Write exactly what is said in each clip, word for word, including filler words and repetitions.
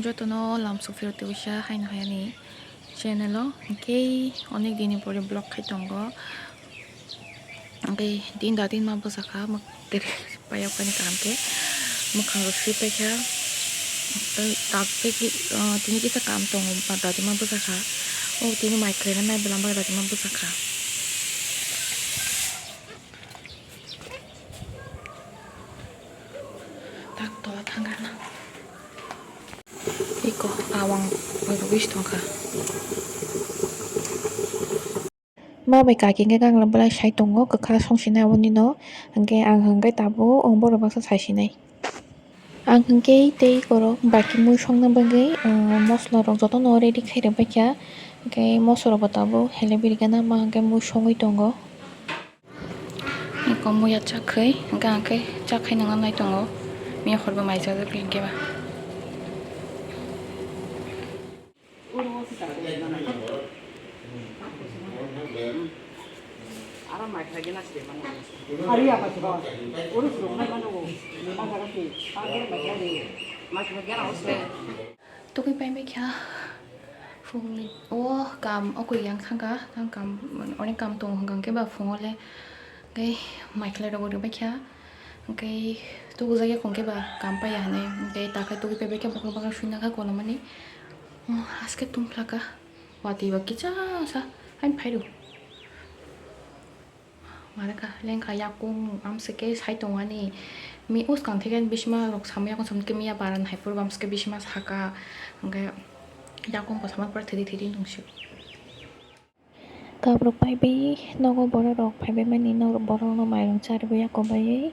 Jotono lamsok phirok twi wisa haino hayani channel o, hwnkhe onek dini pore vlog khai tongo. Hwnkhe din da din ma bwsakha, mwk tere payok ani kaham khe mwkhang rok sui paikha. Tei tabuk khe, ah, tini kisa kam tongo, ba dadi ma bwsakha. O tini mai khlaina nai bwlam bagwi dadi ma bwsakha. Tak tola thangkha na. Iko awang rwgwi tongkha. Ma bai kaki hwnkhe gangla belai sai tongo, kwkha songsinai aboni no. Hwnkhe ang hwnkhe tabuk borok baksa saisinai. Ang hwnkhe tei ikorok baki mui songna bagwi, ah, mosla rok jotono ready khai rwbaikha. Hwnkhe mosla rok bo tabuk hele birikana ma hwnkhe mui songwi tongo. Eko muya chakhwi, hwnkhe ang khe chakhwi nangna nai tongo. Miya hor bo mai chajak le hwnkhe ba. Tugui pai bai kha phungni o kam o koi yang thangkha, ang kam, onek kam tongo hwnkha hwnkhe ba phungo le hwnkhe mai khlai rogwi rwbai kha, hwnkhe tubujak ya hwnkhe ba kam paiya hinwi hwnkhe ta khe tugui pai bai kha, bukhuk bakha sui nang kha kono mani, aske tung phlaka watwi ba kichang sa haino phai rw. Mare kha lengkha yakung amswk khe sai tongani. Mi uskang theke bisima rok samya khe samkhe miya baran hai purbo amswk khe bisima saka. Hwnkhe yakung bo sama pura thidi thidi nungsio. Kabrok paibai nogo borok rok phaibai mani norok borok no mairung charwbaiya kobaiwi.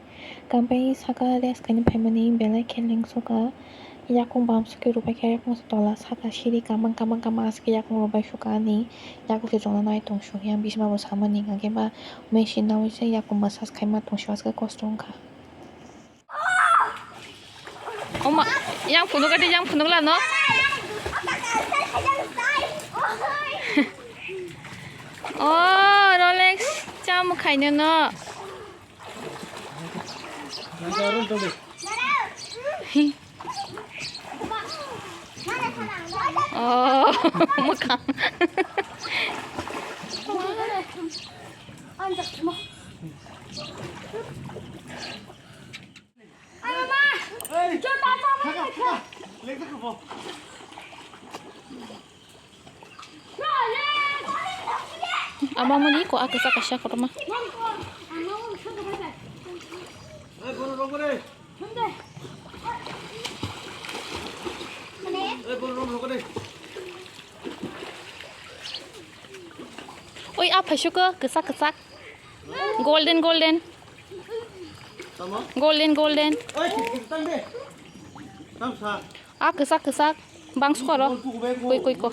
Kambai saka rest khaina phaimani belai khe lengsoka. Yakung bam sukhe rwbaikha yakung tola saka siri kamang kamang kamang aswkhe yakung rwbai sukha ani yakung se chwla nai tong sukya bisma bo samani hwnkhe ba machine naui se yakung massage khaima tong sio aswkhe kosto wngkha. Oma yang phunuk adi yang phunuk lano. Oh Rolex cham khaino no. Oh, mwkhang. Abamoni ko a kwchak kaisa kotorma. Oi a phaisukha kwchak kwchak. Golden golden. Golden golden. A kwchak kwchak. Bang sukha ro. Koi koi ko.